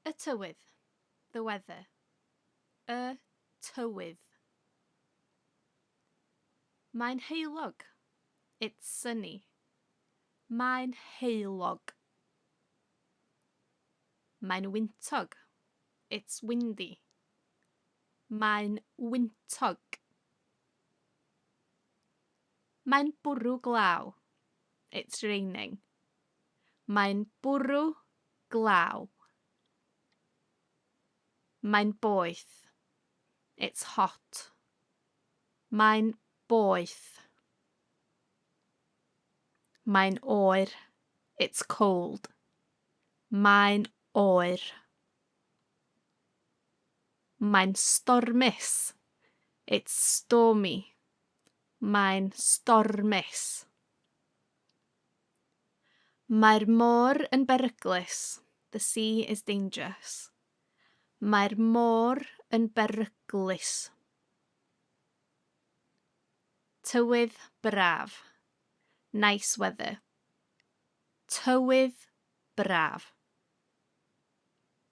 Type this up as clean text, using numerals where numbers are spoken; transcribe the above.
Y tywydd. The weather. Y tywydd. Mae'n heulog. It's sunny. Mae'n heulog. Mae'n wyntog. It's windy. Mae'n wyntog. Mae'n bwrw glaw. It's raining. Mae'n bwrw glaw. Mae'n boeth. It's hot. Mae'n boeth. Mae'n oer. It's cold. Mae'n oer. Mae'n stormus. It's stormy. Mae'n stormus. Mae'r môr yn beryglus. The sea is dangerous. Mae'r môr yn beryglus. Tywydd braf. Nice weather. Tywydd braf.